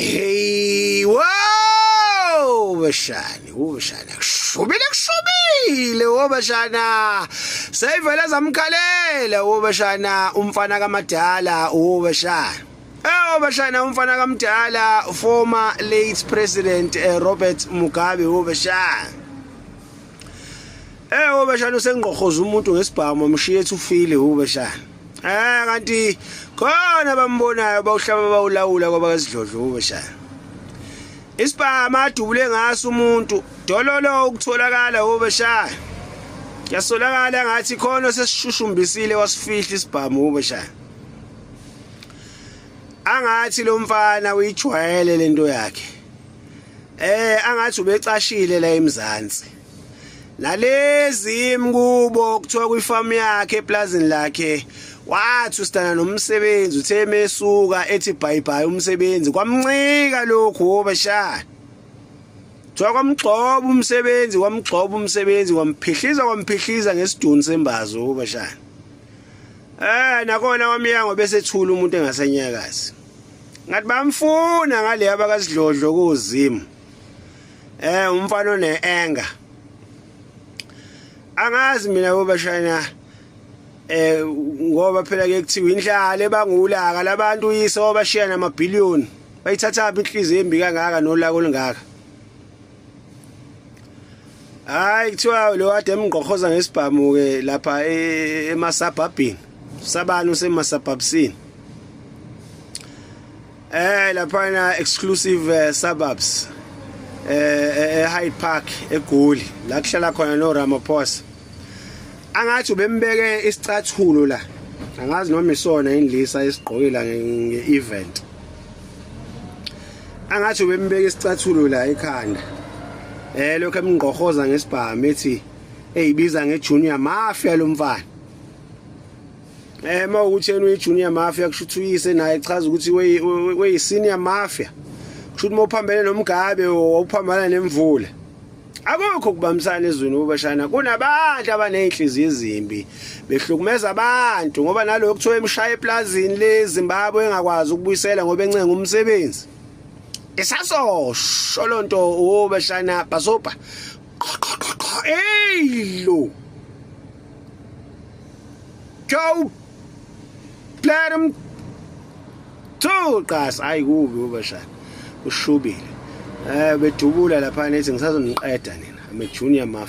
Hey, wow, bashani, ubashana. Kushubile kushubile, ubashana. Seyivele zamkhalela ubashana umfana kaMadala, ubashana. Eh ubashana umfana kaMdala, former late president Robert Mugabe ubashana. Eh ubashana usengqohoza umuntu ngesibhamu amshiye ethi ufile ubashana. Eh kanti khona bambonayo bawuhlaba bawulawula kwaba kasidlodlo ubashana. Isibhamu adubule ngaso umuntu dololo ukutholakala ubashana. Yasolakala ngathi khona sesishushumbisile wasifihla isibhamu ubashana. Angathi lo mfana uyijwayele lento yakhe. Eh angathi ubecashile la eMzansi. Nalezi imkubo kuthiwa kwifamu yakhe eplazini lakhe wathi usitana nomsebenzi uthe mesuka ethi bye bye umsebenzi kwamncika lokhu wobashana. Kuthiwa kwamgxoba umsebenzi kwamgxoba umsebenzi kwamphihliza kwamphihliza ngesiduni sembazo wobashana. Eh nakona kwamyango bese thula umuntu engasenyakazi. Ngathi bamfuna ngale abakasidlodlo kuzimu. Eh umfana one-anger. Angazi mina bobashana eh ngoba phela ke kuthiwa indlala ebangulaka labantu uyise wabashiya namabhiliyoni bayithatha phi inhliziyo embi kangaka nolaka olungaka. Hayi kuthiwa lo kade emgqohoza ngesibhamu ke lapha emasabhabhini. Sabani usemasabhabsini. Eh laphana exclusive suburbs eh e Hyde Park eGoli la kuhlala khona no Ramaphosa. Angathi ubembeke isicathulo la. Angazi noma isona indlisa esigqokela nge-event. Angathi ubembeke isicathulo la ekhanda. Eh lokho emngqohoza ngesibhamu ethi eyibiza ngeJunior Mafia lo mfana. Eh mawukuthi yena uyi-junior mafia kusho ukuthi uyise naye echaza ukuthi weyi-senior mafia. Kusho ukuthi mawuphambene noMgabe wawuphambana nemvula. Akukho kubambisana ezweni ubashana kunabantu abanezinhliziyo ezimbi behlukumeza abantu ngoba nalokho kuthiwa emshaya eplazini leZimbabwe engakwazi ukubuyisela ngoba encenga umsebenzi. Isasosho lonto ubashana basopa. Hey lo. Go let him two qas hayi kubi ubashana ushubile eh bedubula lapha nethi ngisazoniqeda nina I'm a junior mafia.